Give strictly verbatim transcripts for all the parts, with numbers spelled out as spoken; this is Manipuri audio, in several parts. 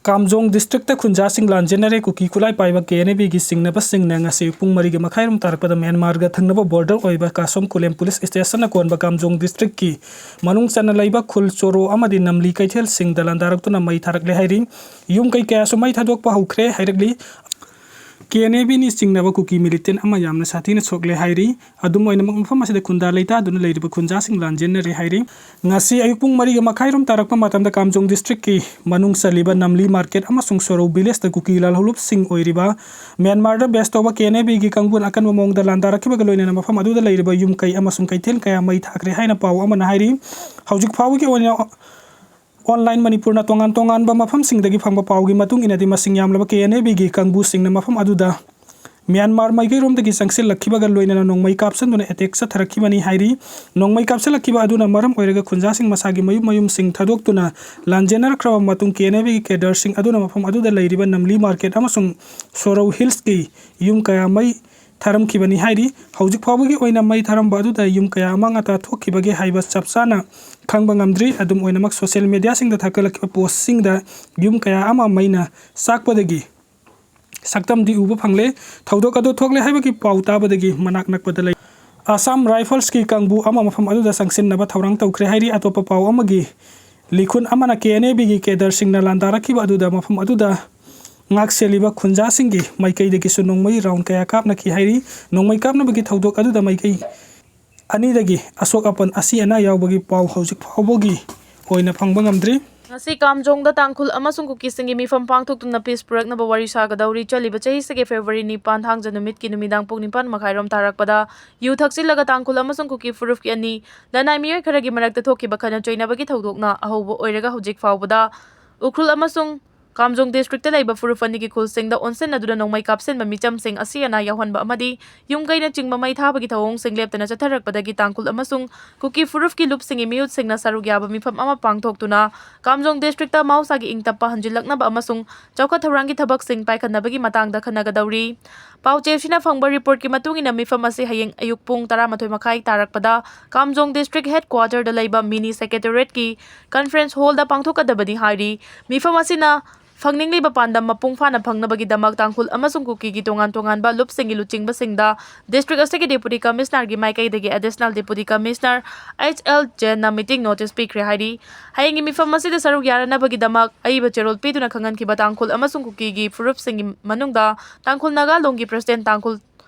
ꯀꯥꯝꯖꯣꯡ ꯗꯤꯁꯇ꯭ꯔꯤꯛꯇ ꯈꯨꯟꯖꯥꯁꯤꯡ ꯂꯥꯟꯖꯦꯟꯅꯔꯦ꯫ ꯀꯨꯀꯤ ꯈꯨꯠꯂꯥꯏ ꯄꯥꯏꯕ ꯀꯦ ꯑꯦꯟ ꯑꯦ ꯕꯤꯒꯤ ꯁꯤꯡꯅꯕꯁꯤꯡꯅ ꯉꯁꯤ ꯄꯨꯡ ꯃꯔꯤꯒ ꯃꯈꯥꯏꯔꯣꯝ ꯇꯥꯔꯛꯄꯗ ꯃ꯭ꯌꯥꯟꯃꯥꯔꯒ ꯊꯪꯅꯕ ꯕꯣꯔꯗꯔ ꯑꯣꯏꯕ ꯀꯥꯁꯣꯝ ꯈꯨꯂꯦꯝ ꯄꯨꯂꯤꯁ ꯁ꯭ꯇꯦꯁꯟꯅ ꯀꯣꯟꯕ ꯀꯥꯝꯖꯣꯡ ꯗꯤꯁꯇ꯭ꯔꯤꯛꯀꯤ ꯃꯅꯨꯡ ꯆꯟꯅ ꯂꯩꯕ ꯈꯨꯜ ꯆꯣꯔꯣ ꯑꯃꯗꯤ ꯅꯝꯂꯤ ꯀꯩꯊꯦꯜꯁꯤꯡꯗ ꯂꯥꯟꯗꯥꯔꯛꯇꯨꯅ ꯃꯩ ꯊꯥꯔꯛꯂꯦ ꯍꯥꯏꯔꯤ꯫ ꯌꯨꯝ ꯀꯩ ꯀꯌꯥꯁꯨ ꯃꯩ ꯊꯥꯗꯣꯛꯄ ꯍꯧꯈ꯭ꯔꯦ ꯍꯥꯏꯔꯛꯂꯤ꯫ ꯀꯦ ꯑꯦꯟ ꯑꯦ ꯕꯤꯅꯤ ꯆꯤꯡꯅꯕ ꯀꯨꯀꯤ ꯃꯤꯂꯤꯇꯦꯟ ꯑꯃ ꯌꯥꯝꯅ ꯁꯥꯊꯤꯅ ꯁꯣꯛꯂꯦ ꯍꯥꯏꯔꯤ꯫ ꯑꯗꯨꯝ ꯑꯣꯏꯅꯃꯛ, ꯃꯐꯝ ꯑꯁꯤꯗ ꯈꯨꯟꯗꯥ ꯂꯩꯇꯥꯗꯨꯅ ꯂꯩꯔꯤꯕ ꯈꯨꯟꯖꯥꯁꯤꯡ ꯂꯥꯟꯖꯦꯟꯅꯔꯦ ꯍꯥꯏꯔꯤ꯫ ꯉꯁꯤ ꯑꯌꯨꯛ ꯄꯨꯡ ꯃꯔꯤꯒ ꯃꯈꯥꯏꯔꯣꯝ ꯇꯥꯔꯛꯄ ꯃꯇꯝꯗ ꯀꯥꯝꯖꯣꯡ ꯗꯤꯁꯇ꯭ꯔꯤꯛꯀꯤ ꯃꯅꯨꯡ ꯆꯜꯂꯤꯕ ꯅꯝꯂꯤ ꯃꯥꯔꯀꯦꯠ ꯑꯃꯁꯨꯡ ꯁꯣꯔꯧ ꯚꯤꯂꯦꯖꯇ ꯀꯨꯀꯤ ꯂꯥꯜꯍꯧꯂꯨꯞꯁꯤꯡ ꯑꯣꯏꯔꯤꯕ ꯃ꯭ꯌꯥꯟꯃꯥꯔꯗ ꯕꯦꯁ ꯇꯧꯕ ꯀꯦ ꯑꯦꯟ ꯑꯦ ꯕꯤꯒꯤ ꯀꯥꯡꯕꯨꯅ ꯑꯀꯟꯕ ꯃꯑꯣꯡꯗ ꯂꯥꯟꯗꯥꯔꯛꯈꯤꯕꯒ ꯂꯣꯏꯅꯅ ꯃꯐꯝ ꯑꯗꯨꯗ ꯂꯩꯔꯤꯕ ꯌꯨꯝ ꯀꯩ ꯑꯃꯁꯨꯡ ꯀꯩꯊꯦꯜ ꯀꯌꯥ ꯃꯩ ꯊꯥꯈ꯭ꯔꯦ ꯍꯥꯏꯅ ꯄꯥꯎ ꯑꯃꯅ ꯍꯥꯏꯔꯤ꯫ ꯍꯧꯖꯤꯛ ꯐꯥꯎꯕꯒꯤ ꯑꯣꯏꯅ ꯑꯣꯟꯂꯥꯏꯟ ꯃꯅꯤꯄꯨꯔꯅ ꯇꯣꯉꯥꯟ ꯇꯣꯉꯥꯟꯕ ꯃꯐꯝꯁꯤꯡꯗꯒꯤ ꯐꯪꯕ ꯄꯥꯎꯒꯤ ꯃꯇꯨꯡ ꯏꯟꯅꯗꯤ, ꯃꯁꯤꯡ ꯌꯥꯝꯂꯕ ꯀꯦ ꯑꯦꯟ ꯑꯦ ꯕꯤꯒꯤ ꯀꯥꯡꯕꯨꯁꯤꯡꯅ ꯃꯐꯝ ꯑꯗꯨꯗ ꯃ꯭ꯌꯥꯟꯃꯥꯔ ꯃꯥꯏꯀꯩꯔꯣꯝꯗꯒꯤ ꯆꯪꯁꯤꯜꯂꯛꯈꯤꯕꯒ ꯂꯣꯏꯅꯅ ꯅꯣꯡꯃꯩ ꯀꯥꯞꯁꯤꯟꯗꯨꯅ ꯑꯦꯇꯦꯛ ꯆꯠꯊꯔꯛꯈꯤꯕꯅꯤ ꯍꯥꯏꯔꯤ꯫ ꯅꯣꯡꯃꯩ ꯀꯥꯞꯁꯤꯜꯂꯛꯈꯤꯕ ꯑꯗꯨꯅ ꯃꯔꯝ ꯑꯣꯏꯔꯒ ꯈꯨꯟꯖꯥꯁꯤꯡ ꯃꯁꯥꯒꯤ ꯃꯌꯨꯝ ꯃꯌꯨꯝꯁꯤꯡ ꯊꯥꯗꯣꯛꯇꯨꯅ ꯂꯥꯟꯖꯦꯟꯅꯔꯛꯈ꯭ꯔꯕ ꯃꯇꯨꯡ, ꯀꯦ ꯑꯦꯟ ꯑꯦ ꯕꯤꯒꯤ ꯀꯦꯗꯔꯁꯤꯡ ꯑꯗꯨꯅ ꯃꯐꯝ ꯑꯗꯨꯗ ꯂꯩꯔꯤꯕ ꯅꯝꯂꯤ ꯃꯥꯔꯀꯦꯠ ꯑꯃꯁꯨꯡ ꯁꯣꯔꯧ ꯍꯤꯜꯁꯀꯤ ꯌꯨꯝ ꯀꯌꯥ ꯃꯩ ꯊꯥꯔꯝꯈꯤꯕꯅꯤ ꯍꯥꯏꯔꯤ꯫ ꯍꯧꯖꯤꯛ ꯐꯥꯎꯕꯒꯤ ꯑꯣꯏꯅ ꯃꯩ ꯊꯥꯔꯝꯕ ꯑꯗꯨꯗ ꯌꯨꯝ ꯀꯌꯥ ꯑꯃꯥꯡ ꯑꯇꯥ ꯊꯣꯛꯈꯤꯕꯒꯦ ꯍꯥꯏꯕ ꯆꯞ ꯆꯥꯅ ꯈꯪꯕ ꯉꯝꯗ꯭ꯔꯤ꯫ ꯑꯗꯨꯝ ꯑꯣꯏꯅꯃꯛ, ꯁꯣꯁꯤꯌꯦꯜ ꯃꯦꯗꯤꯌꯥꯁꯤꯡꯗ ꯊꯥꯒꯠꯂꯛꯈꯤꯕ ꯄꯣꯁꯁꯤꯡꯗ ꯌꯨꯝ ꯀꯌꯥ ꯑꯃ ꯃꯩꯅ ꯆꯥꯛꯄꯗꯒꯤ ꯁꯛꯇꯝꯗꯤ ꯎꯕ ꯐꯪꯂꯦ꯫ ꯊꯧꯗꯣꯛ ꯑꯗꯨ ꯊꯣꯛꯂꯦ ꯍꯥꯏꯕꯒꯤ ꯄꯥꯎ ꯇꯥꯕꯗꯒꯤ ꯃꯅꯥꯛ ꯅꯛꯄꯗ ꯂꯩ ꯑꯁꯥꯝ ꯔꯥꯏꯐꯜꯁꯀꯤ ꯀꯥꯡꯕꯨ ꯑꯃ ꯃꯐꯝ ꯑꯗꯨꯗ ꯆꯪꯁꯤꯟꯅꯕ ꯊꯧꯔꯥꯡ ꯇꯧꯈ꯭ꯔꯦ ꯍꯥꯏꯔꯤ꯫ ꯑꯇꯣꯞꯄ ꯄꯥꯎ ꯑꯃꯒꯤ ꯂꯤꯈꯨꯟ ꯑꯃꯅ ꯀꯦ ꯑꯦꯟ ꯑꯦ ꯕꯤꯒꯤ ꯀꯦꯗꯔꯁꯤꯡꯅ ꯂꯥꯟꯗꯥꯔꯛꯈꯤꯕ ꯑꯗꯨꯗ ꯃꯐꯝ ꯑꯗꯨꯗ ꯉꯥꯛ ꯁꯦꯜꯂꯤꯕ ꯈꯨꯟꯖꯥꯁꯤꯡꯒꯤ ꯃꯥꯏꯀꯩꯗꯒꯤꯁꯨ ꯅꯣꯡꯃꯩ ꯔꯥꯎꯟ ꯀꯌꯥ ꯀꯥꯞꯅꯈꯤ ꯍꯥꯏꯔꯤ꯫ ꯅꯣꯡꯃꯩ ꯀꯥꯞꯅꯕꯒꯤ ꯊꯧꯗꯣꯛ ꯑꯗꯨꯗ ꯃꯥꯏꯀꯩ ꯑꯅꯤꯗꯒꯤ ꯑꯁꯣꯛ ꯑꯄꯟ, ꯑꯁꯤ ꯑꯅꯥ ꯌꯥꯎꯕꯒꯤ ꯄꯥꯎ ꯍꯧꯖꯤꯛ ꯐꯥꯎꯕꯒꯤ ꯑꯣꯏꯅ ꯐꯪꯕ ꯉꯝꯗ꯭ꯔꯤ꯫ ꯉꯁꯤ ꯀꯥꯝꯖꯣꯡꯗ ꯇꯥꯡꯈꯨꯜ ꯑꯃꯁꯨꯡ ꯀꯨꯀꯤꯁꯤꯡꯒꯤ ꯃꯤꯐꯝ ꯄꯥꯡꯊꯣꯛꯇꯨꯅ ꯄꯤꯁ ꯄꯨꯔꯛꯅꯕ ꯋꯥꯔꯤ ꯁꯥꯒꯗꯧꯔꯤ꯫ ꯆꯠꯂꯤꯕ ꯆꯍꯤꯁꯤꯒꯤ ꯐꯦꯕ꯭ꯔꯨꯋꯥꯔꯤ ꯅꯤꯄꯥꯟ, ꯊꯥꯡꯖ ꯅꯨꯃꯤꯠꯀꯤ ꯅꯨꯃꯤꯗꯥꯡ ꯄꯨꯡ ꯅꯤꯄꯥꯟ ꯃꯈꯥꯏꯔꯣꯝ ꯇꯥꯔꯛꯄꯗ ꯌꯨ ꯊꯛꯆꯤꯜꯂꯒ ꯇꯥꯡꯈꯨꯜ ꯑꯃꯁꯨꯡ ꯀꯨꯀꯤ ꯐꯨꯔꯨꯞꯀꯤ ꯑꯅꯤ ꯂꯅꯥꯏ ꯃꯤꯑꯣꯏ ꯈꯔꯒꯤ ꯃꯔꯛꯇ ꯊꯣꯛꯈꯤꯕ ꯈꯠꯅ ꯆꯩꯅꯕꯒꯤ ꯊꯧꯗꯣꯛꯅ ꯑꯍꯧꯕ ꯑꯣꯏꯔꯒ ꯍꯧꯖꯤꯛ ꯐꯥꯎꯕꯗ ꯎꯈ꯭ꯔꯨꯜ ꯑꯃꯁꯨꯡ ꯀꯥꯝꯖꯣꯡ ꯗꯤꯁꯇ꯭ꯔꯤꯛꯇ ꯂꯩꯕ ꯐꯨꯔꯨꯞ ꯑꯅꯤꯒꯤ ꯈꯨꯜꯁꯤꯡꯗ ꯑꯣꯟꯁꯤꯟꯅꯗꯨꯅ ꯅꯣꯡꯃꯩ ꯀꯥꯞꯁꯤꯟꯕ, ꯃꯤꯆꯝꯁꯤꯡ ꯑꯁꯤ ꯑꯅꯥ ꯌꯥꯎꯍꯟꯕ ꯑꯃꯗꯤ ꯌꯨꯝ ꯀꯩꯅꯆꯤꯡꯕ ꯃꯩ ꯊꯥꯕꯒꯤ ꯊꯧꯑꯣꯡꯁꯤꯡ ꯂꯦꯞꯇꯅ ꯆꯠꯊꯔꯛꯄꯗꯒꯤ ꯇꯥꯡꯈꯨꯜ ꯑꯃꯁꯨꯡ ꯀꯨꯀꯤ ꯐꯨꯔꯨꯞꯀꯤ ꯂꯨꯞꯁꯤꯡꯒꯤ ꯃꯤꯍꯨꯠꯁꯤꯡꯅ ꯁꯔꯨꯛ ꯌꯥꯕ ꯃꯤꯐꯝ ꯑꯃ ꯄꯥꯡꯊꯣꯛꯇꯨꯅ ꯀꯥꯝꯖꯣꯡ ꯗꯤꯁꯇ꯭ꯔꯤꯛꯇ ꯃꯍꯧꯁꯥꯒꯤ ꯏꯪ ꯇꯞꯄ ꯍꯟꯖꯤꯜꯂꯛꯅꯕ ꯑꯃꯁꯨꯡ ꯆꯥꯎꯈꯠ ꯊꯧꯔꯥꯡꯒꯤ ꯊꯕꯛꯁꯤꯡ ꯄꯥꯏꯈꯠꯅꯕꯒꯤ ꯃꯇꯥꯡꯗ ꯈꯟꯅꯒꯗꯧꯔꯤ꯫ ꯄꯥꯎꯆꯦꯁꯤꯅ ꯐꯪꯕ ꯔꯤꯄꯣꯔꯠꯀꯤ ꯃꯇꯨꯡ ꯏꯟꯅ, ꯃꯤꯐꯝ ꯑꯁꯤ ꯍꯌꯦꯡ ꯑꯌꯨꯛ ꯄꯨꯡ ꯇꯔꯥꯃꯥꯊꯣꯏ ꯃꯈꯥꯏ ꯇꯥꯔꯛꯄꯗ ꯀꯥꯝꯖꯣꯡ ꯗꯤꯁꯇ꯭ꯔꯤꯛ ꯍꯦꯗ ꯀ꯭ꯋꯥꯇꯔꯗ ꯂꯩꯕ ꯃꯤꯅꯤ ꯁꯦꯀ꯭ꯔꯦꯇꯦꯔꯤꯌꯦꯠꯀꯤ ꯀꯟꯐꯔꯦꯟꯁ ꯍꯣꯜꯗ ꯄꯥꯡꯊꯣꯛꯀꯗꯕꯅꯤ ꯍꯥꯏꯔꯤ꯫ ꯃꯤꯐꯝ ꯑꯁꯤꯅ ꯐꯪꯅꯤꯡꯂꯤꯕ ꯄꯥꯟꯗꯝ ꯃꯄꯨꯡ ꯐꯥꯅ ꯐꯪꯅꯕꯒꯤꯗꯃꯛ ꯇꯥꯡꯈꯨꯜ ꯑꯃꯁꯨꯡ ꯀꯨꯀꯤꯒꯤ ꯇꯣꯉꯥꯟ ꯇꯣꯉꯥꯟꯕ ꯂꯨꯞꯁꯤꯡꯒꯤ ꯂꯨꯆꯤꯡꯕꯁꯤꯡꯗ district ꯑꯁꯤꯒꯤ Deputy Commissionerꯒꯤ ꯃꯥꯏꯀꯩꯗꯒꯤ Additional Deputy Commissioner H L Jainꯅ meeting notice ꯄꯤꯈ꯭ꯔꯦ ꯍꯥꯏꯔꯤ꯫ ꯍꯌꯦꯡꯒꯤ ꯃꯤꯐꯝ ꯑꯁꯤꯗ ꯁꯔꯨꯛ ꯌꯥꯅꯅꯕꯒꯤꯗꯃꯛ ꯑꯏꯕ ꯆꯦꯔꯣꯜ ꯄꯤꯗꯨꯅ ꯈꯪꯍꯟꯈꯤꯕ ꯇꯥꯡꯈꯨꯜ ꯑꯃꯁꯨꯡ ꯀꯨꯀꯤꯒꯤ ꯐꯨꯔꯨꯞꯁꯤꯡꯒꯤ ꯃꯅꯨꯡꯗ ꯇꯥꯡꯈꯨꯜ ꯅꯥꯒꯥ ꯂꯣꯡꯒꯤ President ꯇꯥꯡꯈꯨꯜ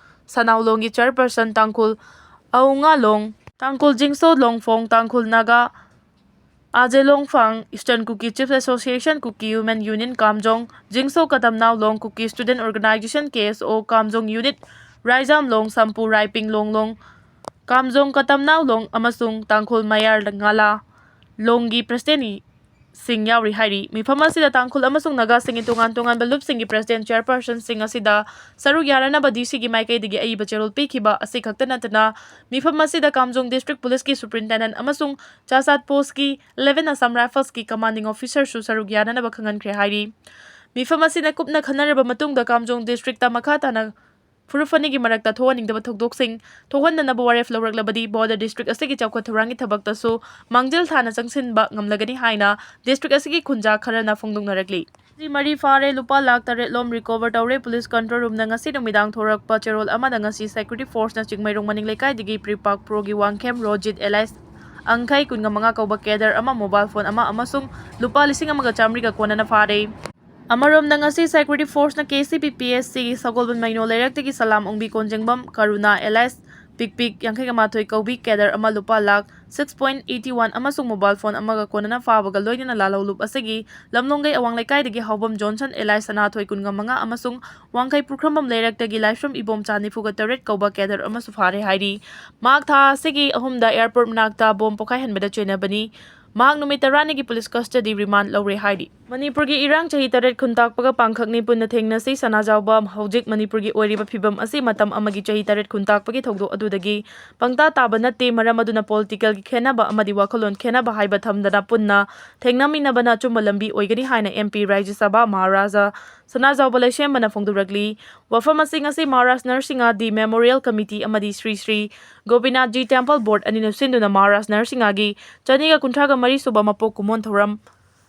ꯁꯅꯥꯎ ꯂꯣꯡꯒꯤ Chairperson ꯇꯥꯡꯈꯨꯜ ꯑꯎꯉꯥ ꯂꯣꯡ, ꯇꯥꯡꯈꯨꯜ ꯖꯤꯡꯁꯣ ꯂꯣꯡꯐꯣꯡ, ꯇꯥꯡꯈꯨꯜ Naga ꯑꯥꯖꯦ ꯂꯣꯡꯐꯥꯡ, Eastern Kuki Chiefs Association, Kuki Women Union ꯀꯥꯝꯖꯣꯡ, ꯖꯤꯡꯁꯣ ꯀꯇꯝꯅꯥꯎ ꯂꯣꯡ, Kuki Student Organization K S O ꯀꯥꯝꯖꯣꯡ Unit, ꯔꯥꯏꯖꯥꯝ ꯂꯣꯡ, ꯁꯝꯄꯨ ꯔꯥꯏꯄꯤꯡ ꯂꯣꯡ ꯂꯣꯡ, ꯀꯥꯝꯖꯣꯡ ꯀꯇꯝꯅꯥꯎ ꯂꯣꯡ ꯑꯃꯁꯨꯡ ꯇꯥꯡꯈꯨꯜ ꯃꯌꯥꯔ ꯉꯥꯂꯥ ꯂꯣꯡꯒꯤ Presidentꯁꯤꯡ ꯌꯥꯎꯔꯤ ꯍꯥꯏꯔꯤ꯫ ꯃꯤꯐꯝ ꯑꯁꯤꯗ ꯇꯥꯡꯈꯨꯜ ꯑꯃꯁꯨꯡ ꯅꯥꯒꯥꯁꯤꯡꯒꯤ ꯇꯣꯉꯥꯟ ꯇꯣꯉꯥꯟꯕ ꯂꯨꯞꯁꯤꯡꯒꯤ President Chairpersonꯁꯤꯡ ꯑꯁꯤꯗ ꯁꯔꯨꯛ ꯌꯥꯅꯅꯕ DCꯒꯤ ꯃꯥꯏꯀꯩꯗꯒꯤ ꯑꯏꯕ ꯆꯦꯔꯣꯜ ꯄꯤꯈꯤꯕ ꯑꯁꯤ ꯈꯛꯇ ꯅꯠꯇꯅ, ꯃꯤꯐꯝ ꯑꯁꯤꯗ ꯀꯥꯝꯖꯣꯡ District Policeꯀꯤ Superintendent ꯑꯃꯁꯨꯡ ꯆꯥꯆꯥꯠ Postꯀꯤ Eleven Assam Riflesꯀꯤ Commanding Officerꯁꯨ ꯁꯔꯨꯛ ꯌꯥꯅꯅꯕ ꯈꯪꯍꯟꯈ꯭ꯔꯦ ꯍꯥꯏꯔꯤ꯫ ꯃꯤꯐꯝ ꯑꯁꯤꯅ ꯀꯨꯞꯅ ꯈꯟꯅꯔꯕ ꯃꯇꯨꯡꯗ ꯀꯥꯝꯖꯣꯡ Districtꯇ ꯃꯈꯥ ꯇꯥꯅ ꯐꯨꯔꯨꯞ ꯑꯅꯤꯒꯤ ꯃꯔꯛꯇ ꯊꯣꯛꯍꯟꯅꯤꯡꯗꯕ ꯊꯧꯗꯣꯛꯁꯤꯡ ꯊꯣꯛꯍꯟꯗꯅꯕ ꯋꯥꯔꯦꯞ ꯂꯧꯔꯛꯂꯕꯗꯤ ꯕꯣꯗ District ꯑꯁꯤꯒꯤ ꯆꯥꯎꯈꯠ ꯊꯧꯔꯥꯡꯒꯤ ꯊꯕꯛꯇꯁꯨ ꯃꯥꯡꯖꯤꯜ ꯊꯥꯅ ꯆꯪꯁꯤꯟꯕ ꯉꯝꯂꯒꯅꯤ ꯍꯥꯏꯅ District ꯑꯁꯤꯒꯤ ꯈꯨꯟꯖꯥ ꯈꯔꯅ ꯐꯣꯡꯗꯣꯛꯅꯔꯛꯂꯤ꯫ ꯃꯔꯤ ꯐꯥꯔꯦ, ꯂꯨꯄꯥ ꯂꯥꯈ ꯇꯔꯦꯠ ꯂꯣꯝ recover ꯇꯧꯔꯦ꯫ Police Control Roomꯅ ꯉꯁꯤ ꯅꯨꯃꯤꯗꯥꯡ ꯊꯣꯔꯛꯄ ꯆꯦꯔꯣꯜ ꯑꯃꯗ ꯉꯁꯤ Security Forceꯅ ꯆꯤꯡꯃꯩꯔꯣꯡ ꯃꯅꯤꯡ ꯂꯩꯀꯥꯏꯗꯒꯤ ꯄ꯭ꯔꯤꯄꯥꯛ ꯄ꯭ꯔꯣꯒꯤ ꯋꯥꯡꯈꯦꯝ ꯔꯣꯖꯤꯠ alias ꯑꯪꯈꯩ ꯀꯨꯟꯒ ꯃꯉꯥ ꯀꯧꯕ cadre ꯑꯃ mobile phone ꯑꯃ ꯑꯃꯁꯨꯡ ꯂꯨꯄꯥ ꯂꯤꯁꯤꯡ ꯑꯃꯒ ꯆꯥꯃꯔꯤꯒ ꯀꯣꯟꯅꯅ ꯐꯥꯔꯦ꯫ ꯑꯃꯔꯣꯝꯗ ꯉꯁꯤ Security Forceꯅ KCP PSCꯒꯤ ꯁꯒꯣꯜꯕꯟ ꯃꯩꯅꯣ ꯂꯩꯔꯛꯇꯒꯤ ꯁꯂꯥꯝ ꯑꯣꯡꯕꯤ ꯀꯣꯟꯖꯦꯡꯕꯝ ꯀꯔꯨꯅꯥ alias ꯄꯤꯛ ꯄꯤꯛ ꯌꯥꯡꯈꯩꯒ ꯃꯥꯊꯣꯏ ꯀꯧꯕꯤ cadre ꯑꯃ ꯂꯨꯄꯥ lakh six point eighty one ꯑꯃꯁꯨꯡ mobile phone ꯑꯃꯒ ꯀꯣꯟꯅꯅ ꯐꯥꯕꯒ ꯂꯣꯏꯅꯅ ꯂꯥꯜꯍꯧꯂꯨꯞ ꯑꯁꯤꯒꯤ ꯂꯝꯂꯣꯡꯒꯩ ꯑꯋꯥꯡ ꯂꯩꯀꯥꯏꯗꯒꯤ ꯍꯥꯎꯕꯝ ꯖꯣꯟꯁꯟ alias ꯁꯅꯥꯊꯣꯏ ꯀꯨꯟꯒ ꯃꯉꯥ ꯑꯃꯁꯨꯡ ꯋꯥꯡꯈꯩ ꯄꯨꯈ꯭ꯔꯝꯕꯝ ꯂꯩꯔꯛꯇꯒꯤ ꯂꯥꯏꯁ꯭ꯔꯝ ꯏꯕꯣꯝꯆꯥ ꯅꯤꯐꯨꯒ ꯇꯔꯦꯠ ꯀꯧꯕ cadre ꯑꯃꯁꯨ ꯐꯥꯔꯦ ꯍꯥꯏꯔꯤ꯫ ꯃꯍꯥꯛ ꯊꯥ ꯑꯁꯤꯒꯤ ꯑꯍꯨꯝꯗ airport ꯃꯅꯥꯛꯇ bomb ꯄꯣꯈꯥꯏꯍꯟꯕꯗ ꯆꯦꯟꯅꯕꯅꯤ꯫ ꯃꯍꯥꯛ ꯅꯨꯃꯤꯠ ꯇꯔꯥꯅꯤꯒꯤ police custody remand ꯂꯧꯔꯦ ꯍꯥꯏꯔꯤ꯫ ꯃꯅꯤꯄꯨꯔꯒꯤ ꯏꯔꯥꯡ ꯆꯍꯤ ꯇꯔꯦꯠ ꯈꯨꯟꯇꯥꯛꯄꯒ ꯄꯥꯡꯈꯛꯅꯤ ꯄꯨꯟꯅ ꯊꯦꯡꯅꯁꯤ꯫ ꯁꯅꯥꯖꯥꯎꯕ ꯍꯧꯖꯤꯛ ꯃꯅꯤꯄꯨꯔꯒꯤ ꯑꯣꯏꯔꯤꯕ ꯐꯤꯕꯝ ꯑꯁꯤ ꯃꯇꯝ ꯑꯃꯒꯤ ꯆꯍꯤ ꯇꯔꯦꯠ ꯈꯨꯟꯇꯥꯛꯄꯒꯤ ꯊꯧꯗꯣꯛ ꯑꯗꯨꯗꯒꯤ ꯄꯪꯇꯥ ꯇꯥꯕ ꯅꯠꯇꯦ꯫ ꯃꯔꯝ ꯑꯗꯨꯅ politicalꯒꯤ ꯈꯦꯟꯅꯕ ꯑꯃꯗꯤ ꯋꯥꯈꯜꯂꯣꯟ ꯈꯦꯟꯅꯕ ꯍꯥꯏꯕ ꯊꯝꯗꯅ ꯄꯨꯟꯅ ꯊꯦꯡꯅꯃꯤꯟꯅꯕꯅ ꯑꯆꯨꯝꯕ ꯂꯝꯕꯤ ꯑꯣꯏꯒꯅꯤ ꯍꯥꯏꯅ MP ꯔꯥꯏꯖ꯭ꯌ ꯁꯚꯥ ꯃꯍꯥꯔꯥꯖꯥ ꯁꯅꯥꯖꯥꯎꯕ ꯂꯩꯁꯦꯝꯕꯅ ꯐꯣꯡꯗꯣꯔꯛꯂꯤ꯫ ꯋꯥꯐꯝ ꯑꯁꯤ ꯉꯁꯤ ꯃꯍꯥꯔꯥꯖ ꯅꯔꯁꯤꯡꯍ ꯗꯤ Memorial Committee ꯑꯃꯗꯤ ꯁ꯭ꯔꯤ ꯁ꯭ꯔꯤ ꯒꯣꯄꯤꯅꯥꯊꯖꯤ Temple Board ꯑꯅꯤꯅ ꯁꯤꯟꯗꯨꯅ ꯃꯍꯥꯔꯥꯖ ꯅꯔꯁꯤꯡꯍꯒꯤ ꯆꯅꯤꯒ ꯀꯨꯟꯊ꯭ꯔꯥꯒ ꯃꯔꯤ ꯁꯨꯕ ꯃꯄꯣꯛ ꯀꯨꯝꯑꯣꯟ ꯊꯧꯔꯝ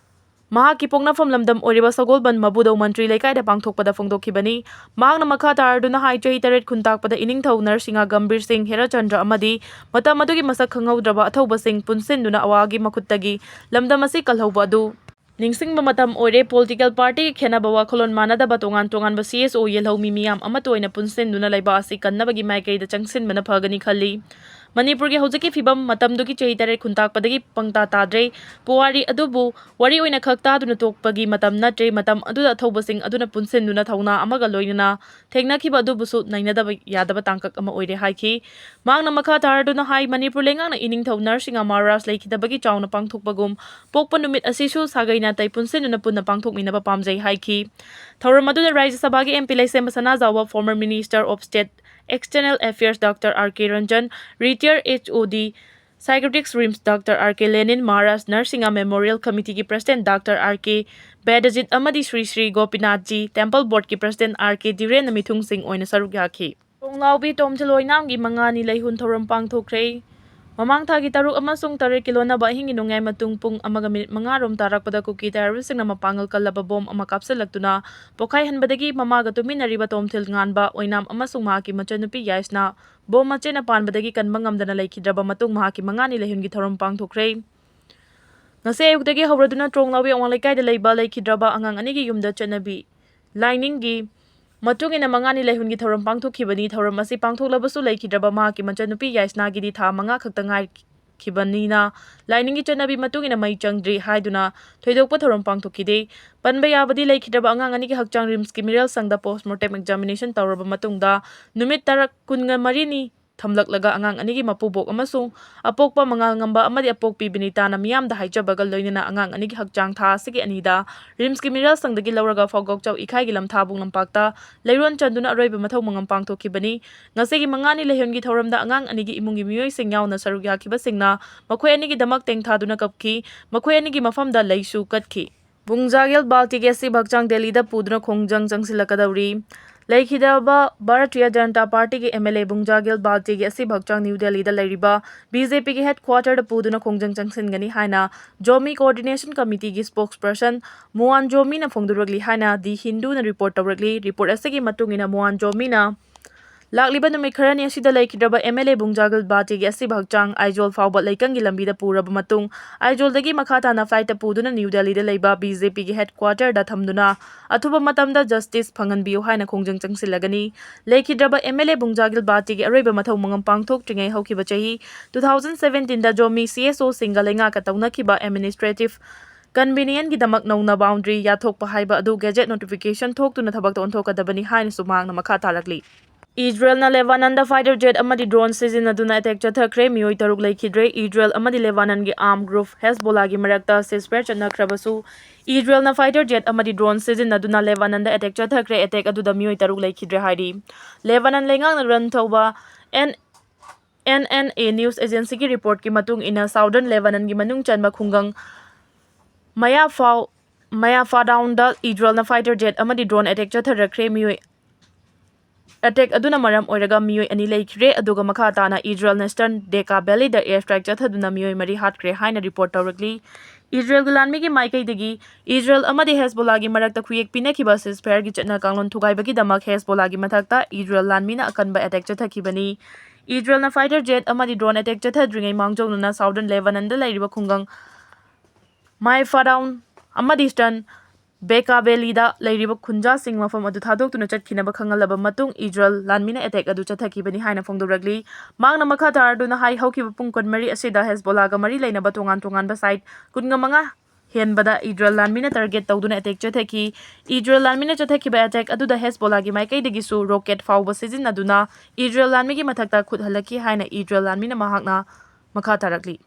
ꯃꯍꯥꯛꯀꯤ ꯄꯣꯛꯅꯐꯝ ꯂꯝꯗꯝ ꯑꯣꯏꯔꯤꯕ ꯁꯒꯣꯜꯕꯟ ꯃꯕꯨꯗꯧ ꯃꯟꯇ꯭ꯔꯤ ꯂꯩꯀꯥꯏꯗ ꯄꯥꯡꯊꯣꯛꯄꯗ ꯐꯣꯡꯗꯣꯛꯈꯤꯕꯅꯤ꯫ ꯃꯍꯥꯛꯅ ꯃꯈꯥ ꯇꯥꯔꯗꯨꯅ ꯍꯥꯏ, ꯆꯍꯤ ꯇꯔꯦꯠ ꯈꯨꯟꯇꯥꯛꯄꯗ ꯏꯅꯤꯡꯊꯧ ꯅꯔꯁꯤꯡꯍ ꯒꯝꯚꯤꯔ ꯁꯤꯡ, ꯍꯦꯔꯥꯆꯟꯗ꯭ꯔ ꯑꯃꯗꯤ ꯃꯇꯝ ꯑꯗꯨꯒꯤ ꯃꯁꯛ ꯈꯪꯍꯧꯗ꯭ꯔꯕ ꯑꯊꯧꯕꯁꯤꯡ ꯄꯨꯟꯁꯤꯟꯗꯨꯅ ꯑꯋꯥꯒꯤ ꯃꯈꯨꯠꯇꯒꯤ ꯂꯝꯗꯝ ꯑꯁꯤ ꯀꯜꯍꯧꯕ ꯑꯗꯨ ꯅꯤꯡꯁꯤꯡꯕ ꯃꯇꯝ ꯑꯣꯏꯔꯦ꯫ ꯄꯣꯂꯤꯇꯤꯀꯦꯜ ꯄꯥꯔꯇꯤꯒꯤ ꯈꯦꯠꯅꯕ, ꯋꯥꯈꯜꯂꯣꯟ ꯃꯥꯟꯅꯗꯕ, ꯇꯣꯉꯥꯟ ꯇꯣꯉꯥꯟꯕ ꯁꯤ ꯑꯦꯁ ꯑꯣ ꯌꯦꯜꯍꯧꯃꯤ ꯃꯤꯌꯥꯝ ꯑꯃꯠꯇ ꯑꯣꯏꯅ ꯄꯨꯟꯁꯤꯟꯗꯨꯅ ꯂꯩꯕꯥꯛ ꯑꯁꯤ ꯀꯟꯅꯕꯒꯤ ꯃꯥꯏꯀꯩꯗ ꯆꯪꯁꯤꯟꯕꯅ ꯐꯒꯅꯤ ꯈꯜꯂꯤ꯫ ꯃꯅꯤꯄꯨꯔꯒꯤ ꯍꯧꯖꯤꯛꯀꯤ ꯐꯤꯕꯝ ꯃꯇꯝꯗꯨꯒꯤ ꯆꯍꯤ ꯇꯔꯦꯠ ꯈꯨꯟꯇꯥꯛꯄꯗꯒꯤ ꯄꯪꯇꯥ ꯇꯥꯗ꯭ꯔꯦ꯫ ꯄꯨꯋꯥꯔꯤ ꯑꯗꯨꯕꯨ ꯋꯥꯔꯤ ꯑꯣꯏꯅ ꯈꯛ ꯇꯥꯗꯨꯅ ꯇꯣꯛꯄꯒꯤ ꯃꯇꯝ ꯅꯠꯇ꯭ꯔꯦ꯫ ꯃꯇꯝ ꯑꯗꯨꯗ ꯑꯊꯧꯕꯁꯤꯡ ꯑꯗꯨꯅ ꯄꯨꯟꯁꯤꯟꯗꯨꯅ ꯊꯧꯅꯥ ꯑꯃꯒ ꯂꯣꯏꯅꯅ ꯊꯦꯡꯅꯈꯤꯕ ꯑꯗꯨꯕꯨꯁꯨ ꯅꯩꯅꯗꯕ ꯌꯥꯗꯕ ꯇꯥꯡꯀꯛ ꯑꯃ ꯑꯣꯏꯔꯦ ꯍꯥꯏꯈꯤ꯫ ꯃꯍꯥꯛꯅ ꯃꯈꯥ ꯇꯥꯔꯗꯨꯅ ꯍꯥꯏ, ꯃꯅꯤꯄꯨꯔ ꯂꯩꯉꯥꯛꯅ ꯏꯅꯤꯡꯊꯧ ꯅꯔꯁꯤꯡꯍ ꯃꯍꯥꯔꯥꯖ ꯂꯩꯈꯤꯗꯕꯒꯤ ꯆꯥꯎꯅ ꯄꯥꯡꯊꯣꯛꯄꯒꯨꯝ ꯄꯣꯛꯄ ꯅꯨꯃꯤꯠ ꯑꯁꯤꯁꯨ ꯁꯥꯒꯩ ꯅꯥꯇꯩ ꯄꯨꯟꯁꯤꯟꯗꯨꯅ ꯄꯨꯟꯅ ꯄꯥꯡꯊꯣꯛꯃꯤꯟꯅꯕ ꯄꯥꯝꯖꯩ ꯍꯥꯏꯈꯤ꯫ ꯊꯧꯔꯝ ꯑꯗꯨꯗ ꯔꯥꯖ꯭ꯌ ꯁꯚꯥꯒꯤ ꯑꯦꯝ ꯄꯤ ꯂꯩꯁꯦꯝꯕ ꯁꯅꯥꯖꯥꯎꯕ, former Minister of State External Affairs Doctor R K Ranjan, retired H O D Psychiatric RIMS Doctor R K Lenin, Maharaj Narasimha Memorial Committeeꯒꯤ President Doctor R K ꯕꯦꯗꯖꯤꯠ ꯑꯃꯗꯤ Shri Shri ꯒꯣꯄꯤꯅꯥꯊꯖꯤ Temple Boardꯀꯤ President R K ꯙꯤꯔꯦꯟꯅ ꯃꯤꯊꯨꯡꯁꯤꯡ ꯑꯣꯏꯅ ꯁꯔꯨꯛ ꯌꯥꯈꯤ꯫ ꯇ꯭ꯔꯣꯡꯂꯥꯎꯕꯤ ꯇꯣꯝꯊꯤꯜ ꯑꯣꯏꯅꯥꯝꯒꯤ ꯃꯉꯥꯅꯤ ꯂꯩꯍꯨꯟ ꯊꯧꯔꯝ ꯄꯥꯡꯊꯣꯛꯈ꯭ꯔꯦ꯫ ꯃꯃꯥꯡ ꯊꯥꯒꯤ ꯇꯔꯨꯛ ꯑꯃꯁꯨꯡ ꯇꯔꯦꯠꯀꯤ ꯂꯣꯟꯅꯕ ꯑꯍꯤꯡꯒꯤ ꯅꯣꯡꯌꯥꯏ ꯃꯇꯨꯡ ꯄꯨꯡ ꯑꯃꯒ ꯃꯤꯅꯤꯠ ꯃꯉꯥ ꯔꯣꯝ ꯇꯥꯔꯛꯄꯗ ꯀꯨꯀꯤ terroristꯁꯤꯡꯅ ꯃꯄꯥꯡꯒꯜ ꯀꯜꯂꯕ ꯕꯣꯝ ꯑꯃ ꯀꯥꯞꯁꯤꯜꯂꯛꯇꯨꯅ ꯄꯣꯈꯥꯏꯍꯟꯕꯗꯒꯤ ꯃꯃꯥꯒ ꯇꯨꯃꯤꯟꯅꯔꯤꯕ ꯇꯣꯝꯊꯤꯜ ꯉꯥꯟꯕ ꯑꯣꯏꯅꯥꯝ ꯑꯃꯁꯨꯡ ꯃꯍꯥꯛꯀꯤ ꯃꯆꯟꯅꯨꯄꯤ ꯌꯥꯏꯁꯅꯥ ꯕꯣꯝ ꯃꯆꯦꯠꯅ ꯄꯥꯟꯕꯗꯒꯤ ꯀꯟꯕ ꯉꯝꯗꯅ ꯂꯩꯈꯤꯗ꯭ꯔꯕ ꯃꯇꯨꯡ ꯃꯍꯥꯛꯀꯤ ꯃꯉꯥꯅꯤ ꯂꯩꯍꯨꯟꯒꯤ ꯊꯧꯔꯝ ꯄꯥꯡꯊꯣꯛꯈ꯭ꯔꯦ꯫ ꯉꯁꯤ ꯑꯌꯨꯛꯇꯒꯤ ꯍꯧꯔꯗꯨꯅ ꯇ꯭ꯔꯣꯡꯂꯥꯎꯕꯤ ꯑꯋꯥꯡ ꯂꯩꯀꯥꯏꯗ ꯂꯩꯕ ꯂꯩꯈꯤꯗ꯭ꯔꯕ ꯑꯉꯥꯡ ꯑꯅꯤꯒꯤ ꯌꯨꯝꯗ ꯆꯠꯅꯕꯤ ꯂꯥꯏꯅꯤꯡꯒꯤ ꯃꯇꯨꯡ ꯏꯟꯅ ꯃꯉꯥꯅꯤ ꯂꯩꯍꯨꯟꯒꯤ ꯊꯧꯔꯝ ꯄꯥꯡꯊꯣꯛꯈꯤꯕꯅꯤ꯫ ꯊꯧꯔꯝ ꯑꯁꯤ ꯄꯥꯡꯊꯣꯛꯂꯕꯁꯨ ꯂꯩꯈꯤꯗ꯭ꯔꯕ ꯃꯍꯥꯛꯀꯤ ꯃꯆꯟꯅꯨꯄꯤ ꯌꯥꯏꯁꯅꯥꯒꯤꯗꯤ ꯊꯥ ꯃꯉꯥ ꯈꯛꯇ ꯉꯥꯏꯈꯤꯕꯅꯤꯅ ꯂꯥꯏꯅꯤꯡꯒꯤ ꯆꯠꯅꯕꯤ ꯃꯇꯨꯡ ꯏꯟꯅ ꯃꯩ ꯆꯪꯗ꯭ꯔꯤ ꯍꯥꯏꯗꯨꯅ ꯊꯣꯏꯗꯣꯛꯄ ꯊꯧꯔꯝ ꯄꯥꯡꯊꯣꯛꯈꯤꯗꯦ꯫ ꯄꯟꯕ ꯌꯥꯕꯗꯤ ꯂꯩꯈꯤꯗ꯭ꯔꯕ ꯑꯉꯥꯡ ꯑꯅꯤꯒꯤ ꯍꯛꯆꯥꯡ RIMSꯀꯤ ꯃꯤꯔꯦꯜ ꯁꯪꯗ postmortem examination ꯇꯧꯔꯕ ꯃꯇꯨꯡꯗ ꯅꯨꯃꯤꯠ ꯇꯔꯥ, ꯀꯨꯟꯃꯔꯤꯅꯤ ꯊꯝꯂꯛꯂꯒ ꯑꯉꯥꯡ ꯑꯅꯤꯒꯤ ꯃꯄꯨꯕꯣꯛ ꯑꯃꯁꯨꯡ ꯑꯄꯣꯛꯄ ꯃꯉꯥꯜꯉꯝꯕ ꯑꯃꯗꯤ ꯑꯄꯣꯛꯄꯤ ꯕꯤꯅꯤꯇꯥꯅ ꯃꯤꯌꯥꯝꯗ ꯍꯥꯏꯖꯕꯒ ꯂꯣꯏꯅꯅ ꯑꯉꯥꯡ ꯑꯅꯤꯒꯤ ꯍꯛꯆꯥꯡ ꯊꯥ ꯑꯁꯤꯒꯤ ꯑꯅꯤꯗ RIMSꯀꯤ ꯃꯤꯔꯦꯜ ꯁꯪꯗꯒꯤ ꯂꯧꯔꯒ ꯐꯥꯎꯒꯣꯛꯆꯥꯎ ꯏꯈꯥꯏꯒꯤ ꯂꯝꯊꯥꯕꯨꯡ ꯂꯝꯄꯥꯛꯇ ꯂꯩꯔꯣꯟ ꯆꯟꯗꯨꯅ ꯑꯔꯣꯏꯕ ꯃꯊꯧ ꯃꯉꯝ ꯄꯥꯡꯊꯣꯛꯈꯤꯕꯅꯤ꯫ ꯉꯁꯤꯒꯤ ꯃꯉꯥꯅꯤ ꯂꯩꯍꯨꯟꯒꯤ ꯊꯧꯔꯝꯗ ꯑꯉꯥꯡ ꯑꯅꯤꯒꯤ ꯏꯃꯨꯡꯒꯤ ꯃꯤꯑꯣꯏꯁꯤꯡ ꯌꯥꯎꯅ ꯁꯔꯨꯛ ꯌꯥꯈꯤꯕꯁꯤꯡꯅ ꯃꯈꯣꯏ ꯑꯅꯤꯒꯤꯗꯃꯛ ꯇꯦꯡꯊꯥꯗꯨꯅ ꯀꯞꯈꯤ꯫ ꯃꯈꯣꯏ ꯑꯅꯤꯒꯤ ꯃꯐꯝꯗ ꯂꯩꯁꯨ ꯀꯠꯈꯤ꯫ ꯕꯨꯡꯖꯥꯒꯦꯜ ꯕꯥꯜ ꯇꯤꯀꯦꯠꯁꯤ ꯍꯛꯆꯥꯡ ꯗꯦꯜꯂꯤꯗ ꯄꯨꯗꯨꯅ ꯈꯣꯡꯖꯪ ꯆꯪꯁꯤꯜꯂꯛꯀꯗꯧꯔꯤ꯫ ꯂꯩꯈꯤꯗꯕ ꯚꯥꯔꯇꯤꯌ ꯖꯅꯇꯥ ꯄꯥꯔꯇꯤꯒꯤ M L A ꯕꯨꯡꯖꯥꯒꯤꯜ ꯕꯥꯜꯇꯤꯒꯤ ꯑꯁꯤꯕ ꯍꯛꯆꯥꯡ ꯅ꯭ꯌꯨ ꯗꯦꯜꯂꯤꯗ ꯂꯩꯔꯤꯕ B J P ꯒꯤ headquarter ꯗ ꯄꯨꯗꯨꯅ ꯈꯣꯡꯖꯪ ꯆꯪꯁꯤꯟꯒꯅꯤ ꯍꯥꯏꯅ Zomi Coordination Committee ꯒꯤ spokesperson ꯃꯨꯋꯥꯟ ꯖꯣꯃꯤꯅ ꯐꯣꯡꯗꯣꯔꯛꯂꯤ ꯍꯥꯏꯅ The Hindu ꯅ report ꯇꯧꯔꯛꯂꯤ꯫ Report ꯑꯁꯤꯒꯤ ꯃꯇꯨꯡ ꯏꯟꯅ ꯃꯨꯋꯥꯟ ꯖꯣꯃꯤꯅ ꯂꯥꯛꯂꯤꯕ ꯅꯨꯃꯤꯠ ꯈꯔꯅꯤ ꯑꯁꯤꯗ ꯂꯩꯈꯤꯗ꯭ꯔꯕ M L A ꯕꯨꯡꯖꯥꯒꯤꯜ ꯕꯥꯜꯇꯤꯒꯤ ꯑꯁꯤꯕ ꯍꯛꯆꯥꯡ ꯑꯥꯏꯖꯣꯜ ꯐꯥꯎꯕ ꯂꯩꯀꯪꯒꯤ ꯂꯝꯕꯤꯗ ꯄꯨꯔꯕ ꯃꯇꯨꯡ, ꯑꯥꯏꯖꯣꯜꯗꯒꯤ ꯃꯈꯥ ꯇꯥꯅ flight ꯇ ꯄꯨꯗꯨꯅ ꯅ꯭ꯌꯨ ꯗꯦꯜꯂꯤꯗ ꯂꯩꯕ B J P ꯒꯤ headquarter ꯗ ꯊꯝꯗꯨꯅ ꯑꯊꯨꯕ ꯃꯇꯝꯗ justice ꯐꯪꯍꯟꯕꯤꯌꯨ ꯍꯥꯏꯅ ꯈꯣꯡꯖꯪ ꯆꯪꯁꯤꯜꯂꯒꯅꯤ꯫ ꯂꯩꯈꯤꯗ꯭ꯔꯕ M L A ꯕꯨꯡꯖꯥꯒꯤꯜ ꯕꯥꯜꯇꯤꯒꯤ ꯑꯔꯣꯏꯕ ꯃꯊꯧ ꯃꯉꯝ ꯄꯥꯡꯊꯣꯛꯇ꯭ꯔꯤꯉꯩ ꯍꯧꯈꯤꯕ ꯆꯍꯤ two thousand seventeen ꯗ ꯖꯣꯃꯤ C S O ꯁꯤꯡꯒ ꯂꯩꯉꯥꯛꯀ ꯇꯧꯅꯈꯤꯕ administrative convenience ꯒꯤꯗꯃꯛ ꯅꯧꯅ boundary ꯌꯥꯊꯣꯛꯄ ꯍꯥꯏꯕ ꯑꯗꯨ gazette notification ꯊꯣꯛꯇꯨꯅ ꯊꯕꯛꯇ ꯑꯣꯟꯊꯣꯛꯀꯗꯕꯅꯤ ꯍꯥꯏꯅꯁꯨ ꯃꯍꯥꯛꯅ ꯃꯈꯥ ꯇꯥꯔꯛꯂꯤ꯫ ꯏꯖꯔꯦꯜꯅ ꯂꯦꯕꯥꯅꯟꯗ fighter jet ꯑꯃꯗꯤ drone ꯁꯤꯖꯤꯟꯅꯗꯨꯅ attack ꯆꯠꯊꯈ꯭ꯔꯦ꯫ ꯃꯤꯑꯣꯏ ꯇꯔꯨꯛ ꯂꯩꯈꯤꯗ꯭ꯔꯦ꯫ ꯏꯖꯔꯦꯜ ꯑꯃꯗꯤ ꯂꯦꯕꯥꯅꯟꯒꯤ armed group ꯍꯦꯖꯕꯣꯂꯥꯒꯤ ꯃꯔꯛꯇ ceasefire ꯆꯠꯅꯈ꯭ꯔꯕꯁꯨ, ꯏꯖꯔꯦꯜꯅ fighter jet ꯑꯃꯗꯤ drone ꯁꯤꯖꯤꯟꯅꯗꯨꯅ ꯂꯦꯕꯥꯅꯟꯗ attack ꯆꯠꯊꯈ꯭ꯔꯦ꯫ Attack ꯑꯗꯨꯗ ꯃꯤꯑꯣꯏ ꯇꯔꯨꯛ ꯂꯩꯈꯤꯗ꯭ꯔꯦ ꯍꯥꯏꯔꯤ꯫ ꯂꯦꯕꯥꯅꯟ ꯂꯩꯉꯥꯛꯅ run ꯇꯧꯕ N-, N N A news agency ꯒꯤ report ꯀꯤ ꯃꯇꯨꯡ ꯏꯟꯅ, southern ꯂꯦꯕꯥꯅꯟꯒꯤ ꯃꯅꯨꯡ ꯆꯟꯕ ꯈꯨꯡꯒꯪ ꯃꯌꯥꯐꯥꯎ, ꯃꯌꯥꯐꯥꯗꯥꯎꯟꯗ ꯏꯖꯔꯦꯜꯅ fighter jet ꯑꯃꯗꯤ drone attack ꯆꯠꯊꯔꯛꯈ꯭ꯔꯦ꯫ ꯃꯤꯑꯣꯏ, attack ꯑꯗꯨꯅ ꯃꯔꯝ ꯑꯣꯏꯔꯒ ꯃꯤꯑꯣꯏ ꯑꯅꯤ ꯂꯩꯈꯤꯔꯦ, ꯑꯗꯨꯒ ꯃꯈꯥ ꯇꯥꯅ ꯏꯖꯔꯦꯜꯅ eastern Bekaa Valley ꯗ air strike ꯆꯠꯊꯗꯨꯅ ꯃꯤꯑꯣꯏ ꯃꯔꯤ ꯍꯥꯠꯈ꯭ꯔꯦ ꯍꯥꯏꯅ report ꯇꯧꯔꯛꯂꯤ꯫ ꯏꯖꯔꯦꯜꯒꯤ ꯂꯥꯟꯃꯤꯒꯤ ꯃꯥꯏꯀꯩꯗꯒꯤ ꯏꯖꯔꯦꯜ ꯑꯃꯗꯤ ꯍꯦꯖꯕꯣꯂꯥꯒꯤ ꯃꯔꯛꯇ ꯈꯨꯌꯦꯛ ꯄꯤꯅꯈꯤꯕ ceasefire ꯒꯤ ꯆꯠꯅ ꯀꯥꯡꯂꯣꯟ ꯊꯨꯒꯥꯏꯕꯒꯤꯗꯃꯛ ꯍꯦꯖꯕꯣꯂꯥꯒꯤ ꯃꯊꯛꯇ ꯏꯖꯔꯦꯜ ꯂꯥꯟꯃꯤꯅ ꯑꯀꯟꯕ attack ꯆꯠꯊꯈꯤꯕꯅꯤ꯫ ꯏꯖꯔꯦꯜꯅ fighter jet ꯑꯃꯗꯤ drone attack ꯆꯠꯊꯗ꯭ꯔꯤꯉꯩ ꯃꯥꯡꯖꯧꯅꯅ southern ꯂꯦꯕꯥꯅꯟꯗ ꯂꯩꯔꯤꯕ ꯈꯨꯡꯒꯪ ꯃꯥꯏꯐꯥꯗꯥꯎꯟ ꯑꯃꯗꯤ eastern Bekaa Valley ꯗ ꯂꯩꯔꯤꯕ ꯈꯨꯟꯖꯥꯁꯤꯡ ꯃꯐꯝ ꯑꯗꯨ ꯊꯥꯗꯣꯛꯇꯨꯅ ꯆꯠꯈꯤꯅꯕ ꯈꯪꯍꯜꯂꯕ ꯃꯇꯨꯡ, ꯏꯖꯔꯦꯜ ꯂꯥꯟꯃꯤꯅ attack ꯑꯗꯨ ꯆꯠꯊꯈꯤꯕꯅꯤ ꯍꯥꯏꯅ ꯐꯣꯡꯗꯣꯔꯛꯂꯤ꯫ ꯃꯍꯥꯛꯅ ꯃꯈꯥ ꯇꯥꯔꯗꯨꯅ ꯍꯥꯏ, ꯍꯧꯈꯤꯕ ꯄꯨꯡ ꯀꯨꯟꯃꯔꯤ ꯑꯁꯤꯗ ꯍꯦꯖꯕꯣꯂꯥꯒ ꯃꯔꯤ ꯂꯩꯅꯕ ꯇꯣꯉꯥꯟ ꯇꯣꯉꯥꯟꯕ site ꯀꯨꯟꯃꯉꯥ ꯍꯦꯟꯕꯗ ꯏꯖꯔꯦꯜ ꯂꯥꯟꯃꯤꯅ target ꯇꯧꯗꯨꯅ attack ꯆꯠꯊꯈꯤ꯫ ꯏꯖꯔꯦꯜ ꯂꯥꯟꯃꯤꯅ ꯆꯠꯊꯈꯤꯕ attack ꯑꯗꯨꯗ ꯍꯦꯖꯕꯣꯂꯥꯒꯤ ꯃꯥꯏꯀꯩꯗꯒꯤꯁꯨ rocket ꯐꯥꯎꯕ ꯁꯤꯖꯤꯟꯅꯗꯨꯅ ꯏꯖꯔꯦꯜ ꯂꯥꯟꯃꯤꯒꯤ ꯃꯊꯛꯇ ꯈꯨꯠ ꯍꯜꯂꯛꯈꯤ ꯍꯥꯏꯅ ꯏꯖꯔꯦꯜ ꯂꯥꯟꯃꯤꯅ ꯃꯍꯥꯛꯅ ꯃꯈꯥ ꯇꯥꯔꯛꯂꯤ꯫